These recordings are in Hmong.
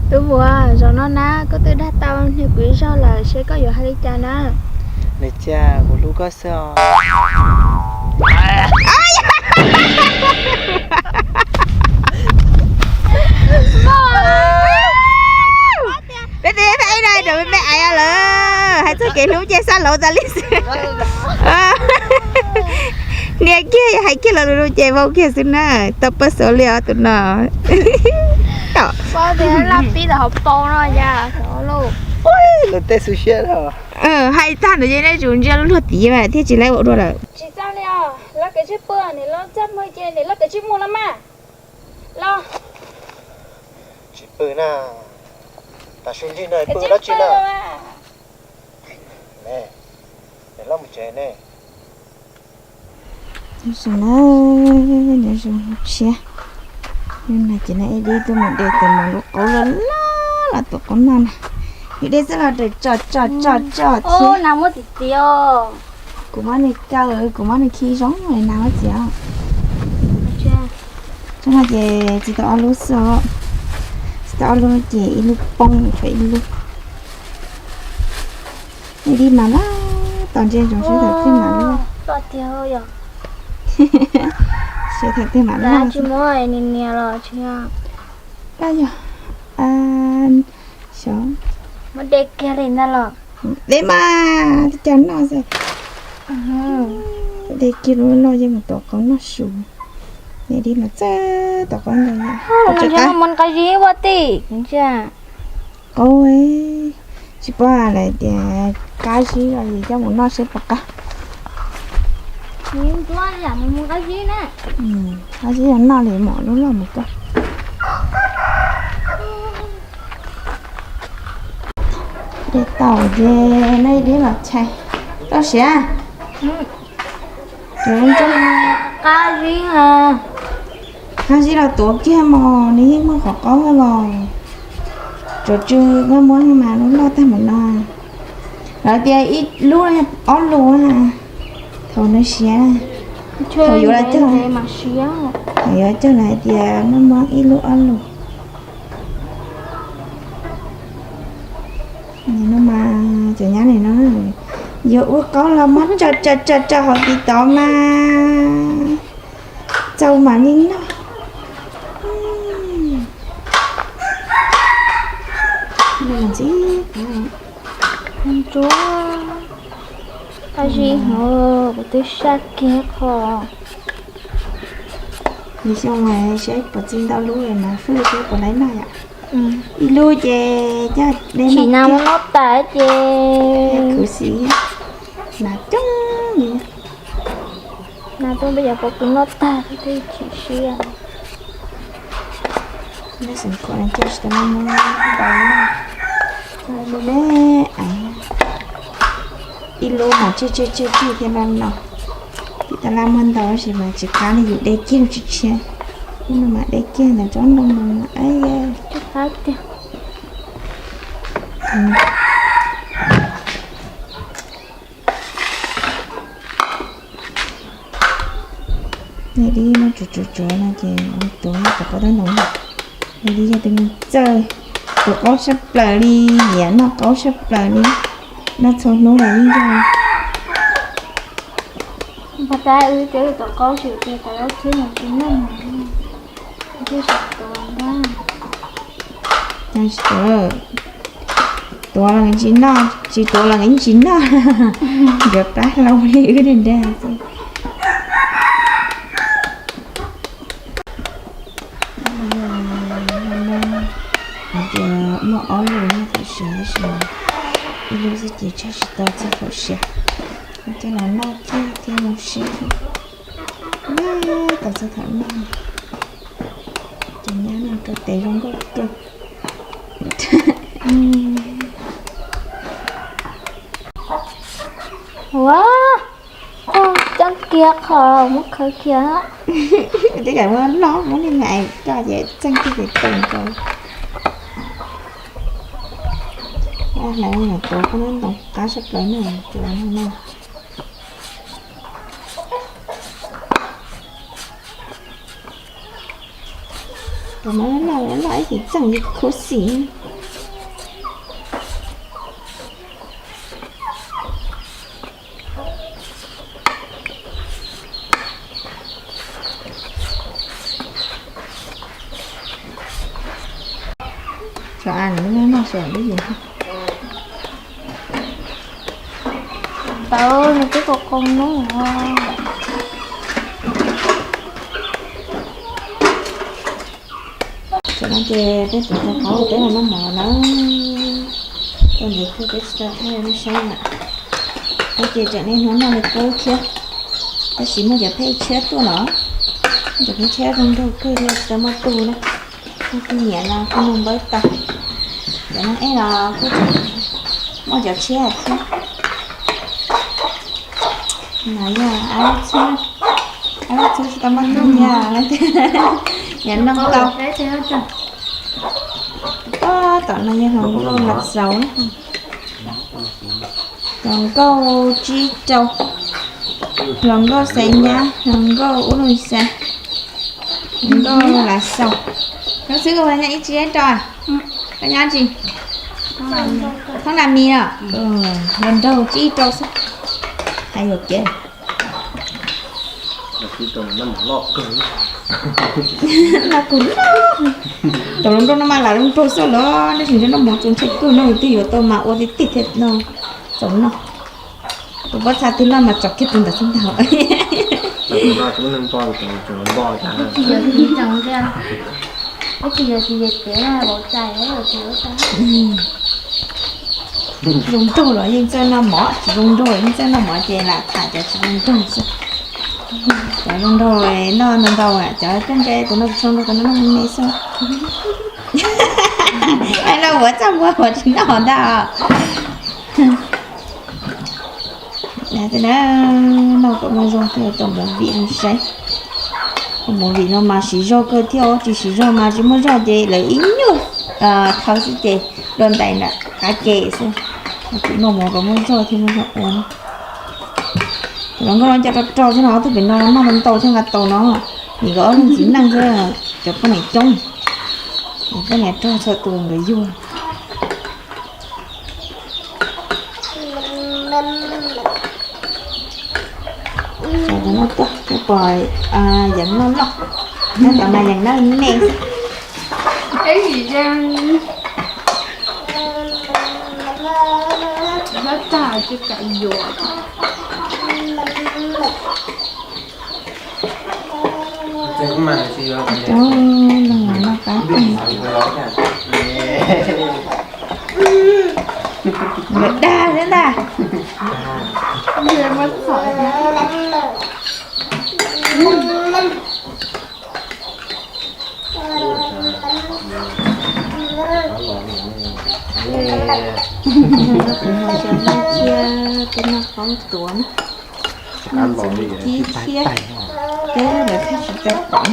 Tub Vuas, zaum no na koj twb dag tau niag kuv ib zaug lawm, seb koj yuav hais li cas na? Nws cia kuv hlub koj xwb os. Peb tes peb ev na, rau peb ev lawm, hais txog kev hlub ces xav laus tas li xwb. Niam kiag yog hais kiag los lus ces vau kiag xwb na, tau pab xav li os tus no. Laj pib tau hauv paus no ya. Lus tej xwb siab. Hais tag ntawd ces nej tsum ntsia lub luag tid mas thiaj tsis laib ua dua lawm. Tsis txaj li os, laj kev tsij pw, niam loj txaj muag ces niam loj kev tsij mus los mas. Los. Tsis pw na, tas su ncig no pw dab tsi na? Niam loj mus tsev ne. Zoo na, nyob zoo tshiab. Hnub no ces no ib dib tuaj mus de tus mos lub qauv loj loj los tus qauv noj na. Yus de txoj los raws tso tso tso tso thiab. Nas muab txiv txiv os. Kuv muab nws kaw, kuv muab nws khi zoo nas muab txiv os. Tsob no ces tsis tau ob lub xwb os. Tsis tau ob lub ces ib lub poob tshuav ib lub. Ib dib mas loj, tos ntsia ntsoov seb thaum twg mam loj. Seb thaum twg mam loj. Tsis muab niam niam los tsis. Koj yog xyov. Muab de kiag li ntag los. De mas, cov noj xwb. De kiag lub loj yeej mus tom qauv noj su. Niam dib mas txawj tom qauv ntawd. Qaub, tsis paub lawm tias qab zib los yus coj mus noj seb puas qab. Qab zib los noj li mom lub loj mus koj. De tau ces no ib dib los chais. Tau siav. Qab zib, qab zib los tuav kiag mog, nws yeej muaj qhov qaub los. Tsuav tsw muab muab mas lub loj tag npaum no. Lawv tias ib lub ob lus na, thaum nws siav, thaum yuav los cog, thaum yuav cog lawv hais tias muab muab ib lub ob lus. No mas cov nyab nim no yuav ua qaub los muab tso tso tso tso hauv tiv tov mas txaus mam li noj. Ntsuab, qab zib hov kuv twb saj kiag qho. Nws xyoo mas seb puas txi ntau lub mas hwj seb puas laib noj yom. Ib lub ces coj de chim nas mus noj tas ces khwv xim nas coob li. Nas tuaj peb cov pov kuv noj tag thiab chim siab. Xeem khuam coj tsis tau muab ntau, ib lub mas tseg tseg tseg tseg thiab no no. Tim tas laj muag ntau tab sis mas tsis qab li yus de kiag tsis tshiab. Ib no mas de kiag ntawm tsob ntoo no mas tiag. Nws dib muab tsuav tsuav tsuav no ces tuav cov qaub tab ntoo. Nws dib yog tus me txawj tuav qaub tshaj plaws li, nyiam noj qaub tshaj plaws li, noj txhua hnub los yeej yog. Pas tas wb cov tuav qaub tsis tias tas lab txhiab no tsis noj, tsis tuav ntag. Tsis tuav, tuav los tsis noj, tsis tuav los yeej tsis noj. Nkawd plab hlau li wb dag dag xwb. Hais tias muaj ob lub nyob thaum siav tab sis ib lub xwb ces tshaj tsis tau txog thaum siav. Coj los noj thiab thiab mus siab. Tau txog thaum noj, ces nyab no rau tes zoo nkauj kawg. Ua, coob kiag qhov muab khawb kiag. Twb kam muab loj muab li mas coj ces txeej kiag ces tawm nkaus. Lawv tuav qub ntoo qab tshaj plaws na, tuav no. Cov no loj loj ib sim txeej li khuv xim. Cov a no noj sawv lub yim. Tau, nws twb qoo qoo no. Tam no ces peb tus rau qhov peb los noj mov na. Tuaj ntev kawg peb tsis tau thaij nej saib na. Peb ces tseem niaj hnub noj li qub thiab, tab sis muaj cov phej tshiab tuaj los, cov phej tshiab zoo nraug kawg li tsis tau muaj tu na. Muaj tu nyiam no kuj nug npawb tau. Cov no ej los kuj tseem muaj cov tshiab thiab. No yog ab lub txhub, ab lub txhub tsis tau muaj tu nyiam, nyiam noj tau. Tom no yog hluas nkauj los xaus, hluas nkauj tsib rau, hluas nkauj xaiv nyab, hluas nkauj ub lub xaiv, hluas nkauj lav xaus. Koj xwb koj nyob ib tsi rau, koj nyob tsi? Thoob Nas Mis los, hluas nraug tsib rau xwb. Hais yuam kev. Los kuv noj, cov hluas nraug no mas lam zoo nraug xwb los, nej tsis nrog noj mov tsuas ntshai kawg no, twb yuav tau mas ua tiag tiag thiab no, txaus noj. Tus pob txha twg noj mas tso kiag tus ntawd xwb ntag. Zoo nraug los yeej txawj noj mov, tsis zoo nraug yeej txawj noj mov ces lam tham cov tsis zoo nraug xwb. Cov zoo nraug noj ntau ntau, cov koj npe tus no tus zoo nraug tus no noj me me xwb. Ai no ua txaj muag ua tsis noj ntag. Noj kom muaj zog thiaj tau movie no saib. Movie no mas siv zog kawg thiab, tsis siv zog mas tsis muaj zog ces lawv ib nyuag thawv xwb ces dua ntais nram qab ke xwb. Kuv noj mov kom muaj zog thiaj muaj zog ua. Cov hluas nkauj no cov rog rog xwb no, ob tug pem no noj ntau thiab nqa tau no. Nim nkawd ob leeg txiv neej xwb, cov poj niam coob, poj niam rog txhua tus nkawd yuag. Cov no tuaj pom yeev noj loj, nyob tom no yeev noj me xwb. Nkawd dag thiab ntag. Cia peb noj qoob tuav na. Noj txuv kib thiab, peb lawv thiaj tsis tau pom.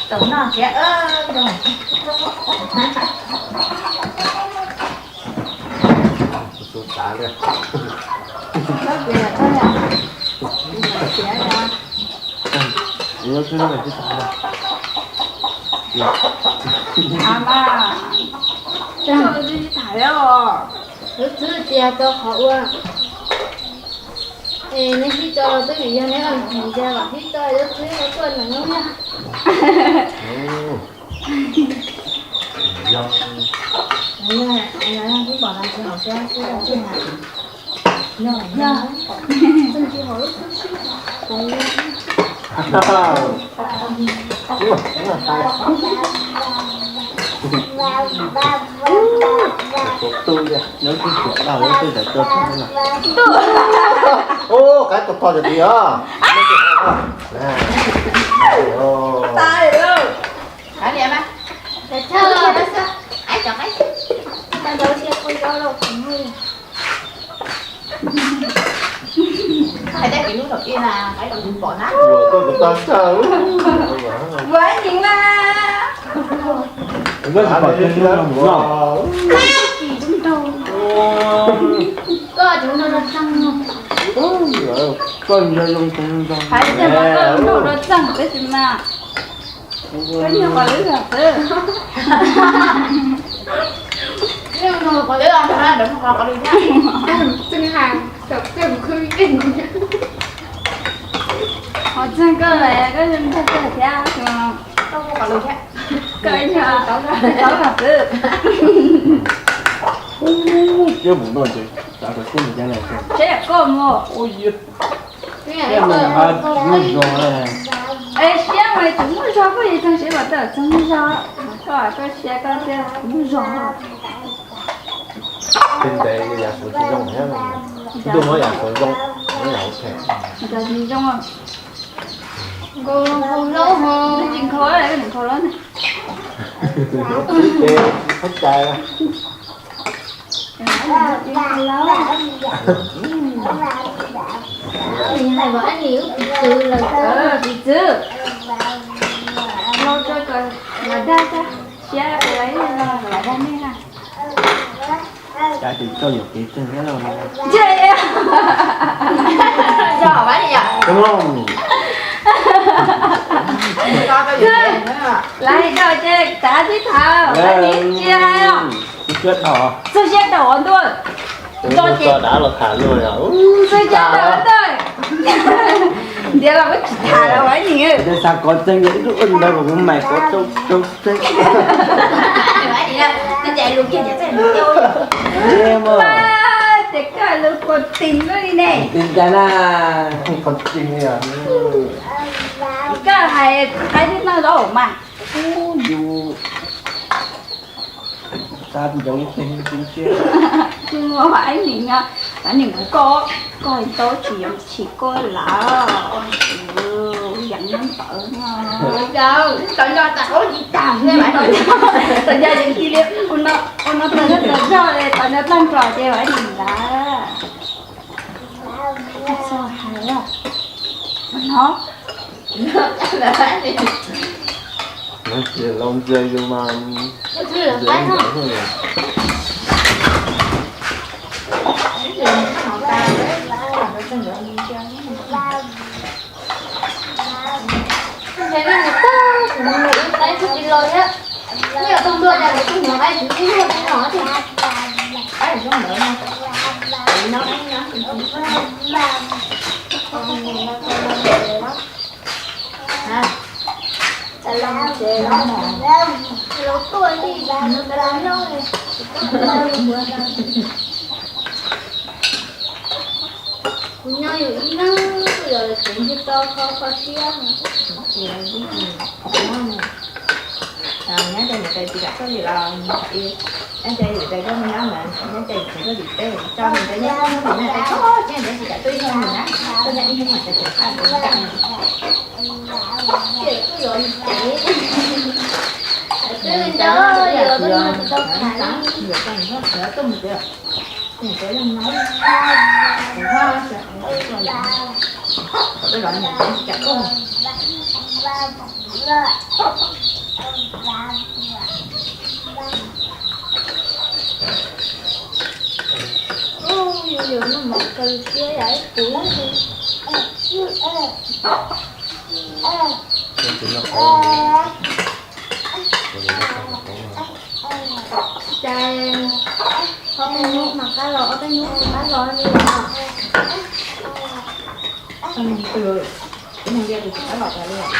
Tau noj thiab. Lub txwb tias tau qhov ua. Es neb sib tso los twb vim yog neb ua hais tias kom sib tso lub txwb no tuaj nees no na. Ub, qaib tog tog cov tid os. Ais, Cov qaib, tau ntau sia kua zaub los kuv muag. Hais tias ib hnub thaum ub na, qaib tau ntau pom na. Ua koj kuv tag sab. Ua nim mas. Koj tsis pom tias hnub no mus no. Koj tsis mus no los txog no. Koj nco zoo tus nco. Hais tias mas koj nrog los txog tab sis mas koj nyuag qos lwb los xwb. Qos lwb los, qos lwb thiab. Txeeg Has, txeeg khwb. Qos txeeg koj lawm, koj nrog koj thiab. Koj nyuag qos lwb thiab. Koj nyuag qos lwb los xwb. Siab mus no ces xav kom kuj mus cas lawm. Siab yam koj mus. Siab mas tsis muaj zog. Es siab mas tsis muaj zog, koj yuav txog siab mas koj txog muaj zog. Koj, koj siab koj thiaj muaj zog. Tej ntev yam suav tsis zoo thiab, ntuj muab yam suav zoo, muab yam ua phem. Cov tsis zoo. Nkauj nkauj hlub ho, tsis nkhaus lawm, nkhaus lawm. Ces qhov cai. Hais kom Ab Nis wb piv txwv lawm, piv txwv. Los tso kom los dag tag, siab los los dag nej na. Cas ces koj yuam kev txog thiab los no. Yog, yog, yog. Lawv hais tau ces tav tib tham, Ab Nis tsis hais os. Txog siab dhau ntuj. Tso ces dav los tham luag. Txog siab dhau ntuj. Ntiav los kuj tsis tham los Ab Nis. Xav kov txeeg ib lub ntawd kuv mam kov rau rau txeeg. Ces koj lus kua tis luaj li ne. Tis cas na. Koj tis li. Koj hais qaib twb noj zaub mas. Ub, yus tab ncov ib teg ib teg. Ua Ab Nis, Ab Nis kuv koj, koj tau tsis yoov tsis koj lawm. Ua yam nyob ntawd no. Tau nco tas qaub tsis tag, tau nco yeej cia li ua no, ua no tag zog, tag zog, tau nco tag nrho ces Ab Nis ntawd. Txo hais no. Los ntxias yus mas ntxias ntawd. Ntshe nej mus tag kuv mus ib qaib tsis los thiab. Nej yuav tau ntuj cas kuv tsis hnov qaib kuv ib nyuag tsis hnov tiag. Qaib zoo ntawd no. Kuv no qaib no. Los tuaj li, los noj li. Kuv nyob yus ib leeg, kuv yog kuv ntshe tau kho kho siab. Nyob ces niam tais tsis kam tuaj li los, nyob ces niam tais tuaj nyob mas, nyob ces tseem tuaj tim teb, tso niam tais nyob ib hnub, niam tais tso tsis niam tais tsis kam tuaj ib hnub na, tuaj nyob ib hnub niam tais tseem kam tuaj. Ces kuj yuav li ces, twb li ntawd yuav tuaj nyob tsis tau tham li. Ces ob peb hnub mas qab los, ob peb hnub qab los li os. Tus mus liaj tus tsis qab los tas li os.